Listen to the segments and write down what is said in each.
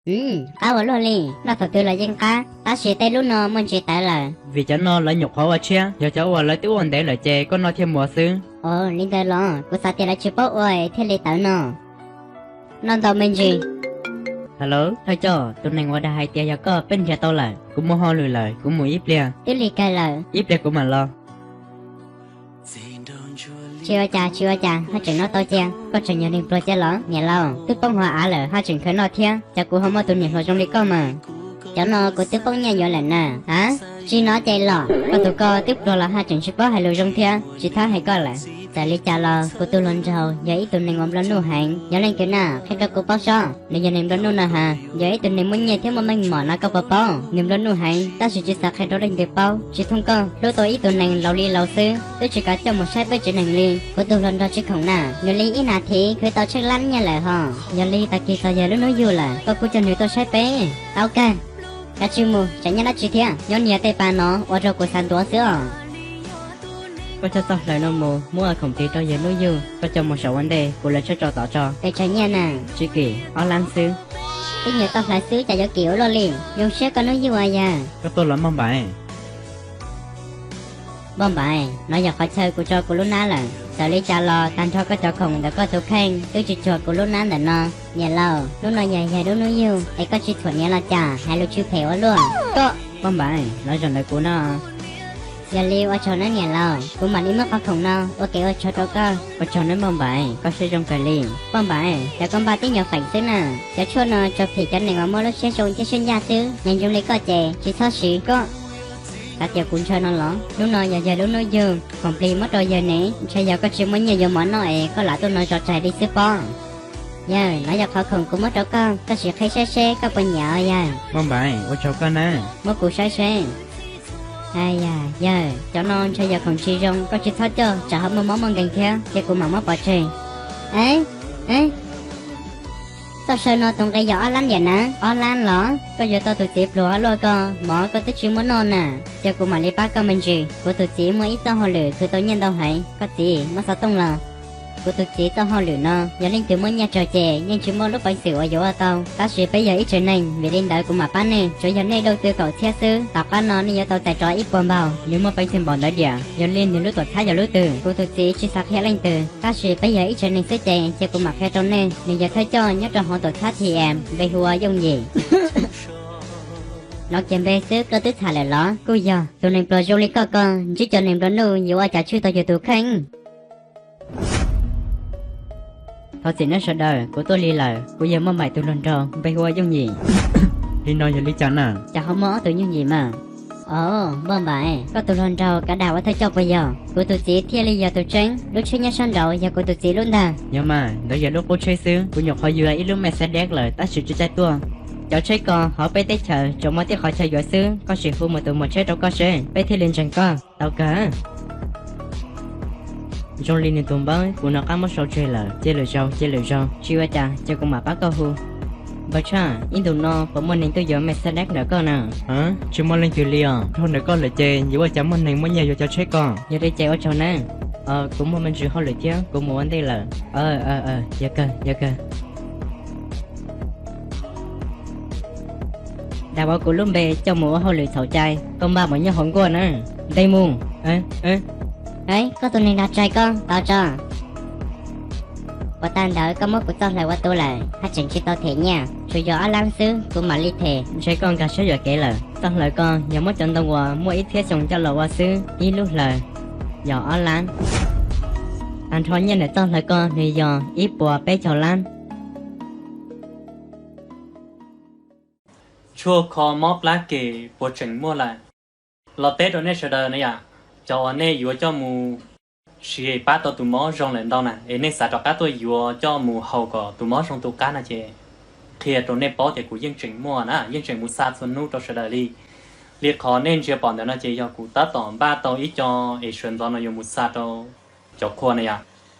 Qab ua luaj li, noj thaum twg los yeej qab, tab sis tej lub no muaj ntsis tawv lawm. Vim cov no lawv nyuam qhuav ua tshiab, yog cov uas lawv twb ua ntev lawm ces koj noj thiaj muaj xwb. Ua li ntawd los kuv xav tias lawv tsis paub ua thiaj li tawv no. Noj ntau me ntsis. Hello, thawj coj, tus neeg uas dag hais tias yog koj peb nrhiav tau lawm. Kuv muaj hauj lwm lawm, kuv mus ib pliag. Twb lig kawg lawm. Ib pliag kuv mam los. Tsis ua cas, tsis ua cas, haj tseem noj tau cia. Koj tseem yog neeg pluag cia los niam laus? Twb poob hauv av lawm haj tseem khaws noj thiab, cas kuv ho muaj tus niam hluas zoo li koj mas. Cov no kuv twb poob nyiaj yuav lawm na. A, tsis no ces los, koj tus koj twb pluag los haj tseem tsis paub hais lus zoo thiab, tsis txhob hais koj lawm. Txawm li cas los kuv tus hluas nraug yog ib tug neeg uas nplua nuj heev. Yog leej twg na qhia rau kuv paub sob, nws yog neeg nplua nuj no has. Yog ib tug neeg muaj nyiaj thiab muaj meej mom no koj puas paub? Nws nplua nuj heev tab sis tsis xav qhia rau leej twg paub. Tsis thooj koj hlub tau ib tug neeg laus li laus xwb, twb tsis kav coj mus saib peb tsev neeg li. Kuv tus hluas nraug tsis khoom na, nws li ib nas this khwv tau tsheej lab nyiaj lawm hos. Yog li tag kis txog yawg lub hnub yug lawm, koj kuj coj nws tuaj saib peb. Tau kawg. Kav tsij mus, tsam nyiaj dab tsi thiab, nyob nias tej pa no ua rau kuv xav ntuav xwb os. Koj coj txoj hlawv no mus muab khoom tis rau yawg hnub yug, koj coj mus saum ua ntej, kuv lawv tshawb tso tom tso. Pes tsawg nyiaj na? Tsis kim, ob lab xwb. Tib nyuag txoj hlawv xwb cas yuav kim ua luaj li, zoo siab koj hnub yug ua yawg. Koj tuaj los Npauj Npaim? Npauj Npaim, no yog qhov chaw kuv tso kuv lub hnab lawm. Txawm li cas los tag nrho koj cov khoom ntawm koj tus kheej twb tsis cuag kuv lub hnab ntawm no. Niam laus, hnub no yog yawg lub hnub yug es koj tsis txhuam niam los cas, hais lus tshwm phem ua luaj. Koj, Npauj Npaim, no zaum ntawm kuv no. Yog li ua tsaug nawb niam laus, kuv mam li muab qhov khoom no ua kev ua tsaug rau koj. Ua tsaug nawb Npauj Npaim, koj siab zoo kawg li. Npauj Npaim, cas koj npaj tib nyuag feem xwb na. Cov tshuaj no tsuas phim cov neeg uas muaj lub siab zoo thiab siab ncaj xwb, neeg zoo li koj ces tsis txhob siv koj. Xav tias kuv ntshaw no los? Hnub no yog yawg lub hnub yug, khoom plig muab rau yawg ne, ntshe yog koj tsis muaj nyiaj yuav mov noj es koj lam tuaj no zov tsaig li xwb pob. Yawg, no yog qhov khoom kuv muab rau koj, koj sim qhib saib seb koj puas nyiam os yawg. Npauj Npaim, ua tsaug koj na. Muab kuv saib seb. Yawg, cov no ntshe yog khoom tsis zoo, koj tsis txhob coj, tsam ho muaj mob muaj nkeeg thiab ces kuv mam muab pov tseg. Txoj saw no tus nqi yog ob lab ntiam na. Ob lab los? Koj yuav tau tus txiv pluag luaj ko, mov koj twb tsis muaj noj na. Ces kuv mam li pab koj me ntsis. Kuv tus txiv muaj ib txoj hauj lwm khwv tau nyiaj ntau heev, koj txiv muab xov tooj los. Kuv tus txiv txoj hauj lwm no yog leej twg muaj nyiaj tsawg ces yeej tsis muaj lub peev xwm uas yuav ua tau, tab sis peb yog ib tsev neeg, vim li ntawd kuv mam pab nej. Tsuas yog nej dauj twg kaum txhiab xwb, tom qab no nej yuav tau txais rov ib puas npaug. Nws muaj peev xwm npaum ntawd diam, yog li nws lub tuam txhab yog lub twg? Kuv tus txiv tsis xav qhia leej twg, tab sis peb yog ib tsev neeg xwb ces cia kuv mam qhia rau nej. Nws yog thawj coj nyob rau hauv tuam txhab T M, npe hu ua Yooj Yim. Hnov kiag npe xwb koj twb txham lawm los? Kuj yog, tus neeg pluag zoo li koj ko, ntsib cov neeg nplua nuj yuav ua cas tshwj tau yus tus kheej. Thov txim nawb sawv daws, kuv tuaj lig lawm, kuv yog Npauj Npaim tus hluas nraug, npe hu ua Yooj Yim. Li no yog li cas na? Cas ho muaj ob tug Yooj Yim mas? Os, Npauj Npaim, koj tus hluas nraug kav dag ua thawj coj puas yog? Kuv tus txiv thiaj li yog tus tseeb, lub tsheb nyob sab nraud yog kuv tus txiv lub ntag. Yog mas, ntawd yog lub qub tsheb xwb, kuv nyuam qhuav yuav ib lub Mercedes lawm tab sis tsis caij tuaj. Cov tsheb ko hauv peb teb chaws tsuas muaj tib qhov chaw yuav xwb, koj sim hu mus tus muag tsheb rau koj seb peb thiaj li ntseeg koj. Tau kawg. Zoo li nws tus npawb kuv nov qab muab sau tseg lawm, cia lwm zaus, cia lwm zaus, tsis ua cas, cia kuv mam pab koj hu. Npawg Tshaj, ib ntus no puas muaj neeg tuaj yuav Mercedes ntawm koj na? Tsis muaj leej twg li os, dhau ntawm koj lawm ces yuav ua cas muaj neeg muaj nyiaj yuav cov tsheb ko. Yog li ces ua tsaug nawb. Kuv muaj me ntsis hauj lwm thiab, kuv mus ua ntej lawm. Yog kawg, yog kawg. Dag ua kuv lub npe coj mus ua hauj lwm txhaum cai, koj npaj mus nyob hauv nkuaj na. Ntes mus. Koj tus neeg dag tsaig koj, tau tso. Ua tag ntawd koj muab kuv txoj hlawv ua tu lawm, haj tseem tsis tau them nyiaj, tsuas yuav ob lab xwb kuv mam li them. Ntshe koj nkag siab yuam kev lawm, txoj hlawv ko yog muab cov ntoo uas muaj ib txhiab xyoo coj los ua xwb, ib lub hlawv yog ob lab. Tag nrho nyiaj ntawm txoj hlawv ko nws yog ib puas peb caug lab. Tshuaj kho mob plab kem puas tseem muaj lawm? Los teb rau nej sawv daws na yom, cov uas nej yuav coj mus siv pab tau tus mob zoo lawm ntau na, es nej xav rov qab tuaj yuav coj mus haus kom tus mob zoo tu qab no ces qhia rau nej paub tias kuv yeej tseem muaj na, yeej tseem mus xa txhua hnub rau sawv daws li. Li qhov nej ntsia pom ntawm no ces yog kuv tab tom npaj tau ib co es sawv ntxov no yuav mus xa rau cov qhua na yom.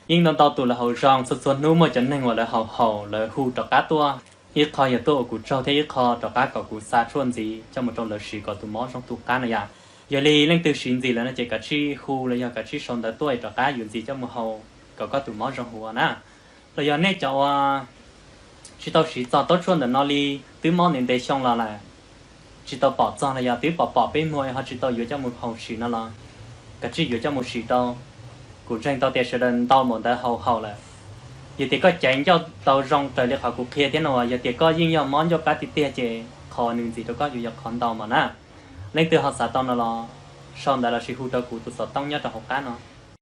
Yeej ntau ntau tus lawv haus zoo, txhua txhua hnub muaj cov neeg uas lawv haus haus lawv hu rov qab tuaj, ib qho yog tuaj ua kuv tsaug thiab ib qho rov qab kom kuv xa tshuaj ntxiv coj mus rau lawv siv kom tus mob zoo tu qab na yom. Yog li leej twg siv ntxiv lawm no ces kav tsij hu los yog kav tsij sau ntawv tuaj es rov qab yuav ntxiv coj mus haus kom koj tus mob zoo huv na. Los yog nej cov uas tsis tau siv txog taub tshuaj ntawm no li, twb mob ntev ntev xyoo los lawm, tsis tau pom txog los yog twb pom pom peb muag ho tsis tau yuav coj mus haus sim no los kav tsij yuav coj mus sim rau. Kuv ntseeg tau tias sawv daws ntau npaum ntawd haus haum lawm. Yog tias koj caiv ncauj tau zoo raws li qhov kuv qhia thiab no, yog tias koj yeej yog mob ncauj plab tiag tiag ces qhov nws ntxiv rau koj yuav yog qhov ntau mas na. Leej twg ho xav tau no los sau ntawv lossis hu rau kuv tus xov tooj nyob rau hauv qab no.